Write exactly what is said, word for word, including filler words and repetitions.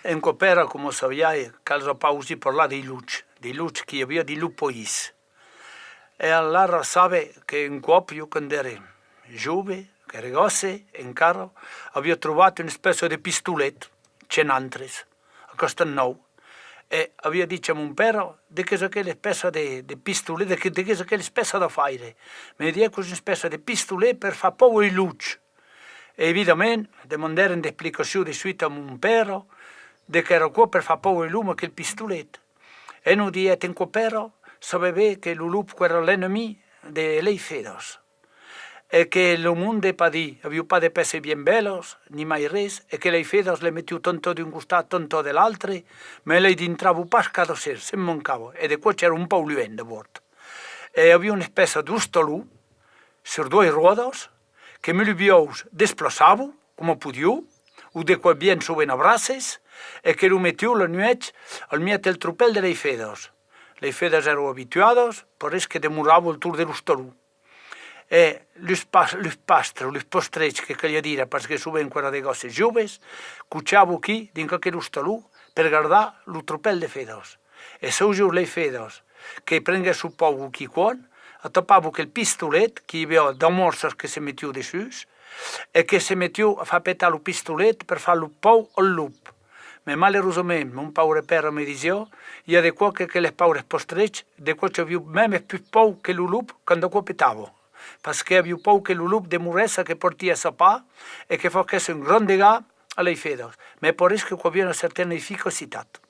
En còp èra, coma sabiái, cal pas ausir parlar dei lops, dei lops qu'i aviá dins lo país. E alara sabe que un còp, jo, quand ère jove, qu'ère gòsse encara, aviá trobat una espècia de pistolet, chez nantres, a Castèlnòu. E aviá dich a mon pèra: «De qu'es aquela espècia de, de pistolet, de que, de qu'es aquela espècia d'afaire?» Me diguèt: «Qu'es una espècia de pistolet per far paur ai lops.» E evidament, demandèrem d'explicacions de suita a mon pèra de qu'èra aquò per far paur ai lops, aquel pistolet. E nos diguèt: «En còp èra, sabetz ben que lo lop qu'èra l'enemic de lei fedas, e que lo monde, pas dire, aviá pas de pèças bien bèlas, ni mai res, e que lei fedas le metiá tantòst d'un costat, tantòst de l'autre, mas lei dintrava pas cada ser, se'n mancava, e de quò qu'èra un pauc luènh d'abòrd. E aviá una espècia d'ostalon sus doas ròdas, que mès los buòus desplaçavan, coma podián, o de còps bien sovent a braces, e que lo metián la nuèch al mièg del tropèl de lei fedas. Lei fedas èran abituadas, per res que demoravan al torn de l'ostalon. E los pas-, los pastres, los pastrets, que caliá dire, parce que sovent qu'èran de gòsses joves, cochavan aquí, dins aquel ostalon, per gardar lo tropèl de fedas. E çò-, lei fedas, que prenguèsson paur o quicòm, atapavan aquel pistolet, qu'i aviá d'amòrças que se metián dessús, e que se metián a far petar lo pistolet per far lo paur al lop. Mas malerosament, mon paure pèra me disiá, i a de còps que, que les paures pastrets, de còps qu'avián mèmes pus paur que lo lop quand aquò petava, parce que avián paur que lo lop demorèsse, que partiá a sapar e que faguèsse un grand degat a lei fedas, mas per res que quò aviá una certana eficacitat.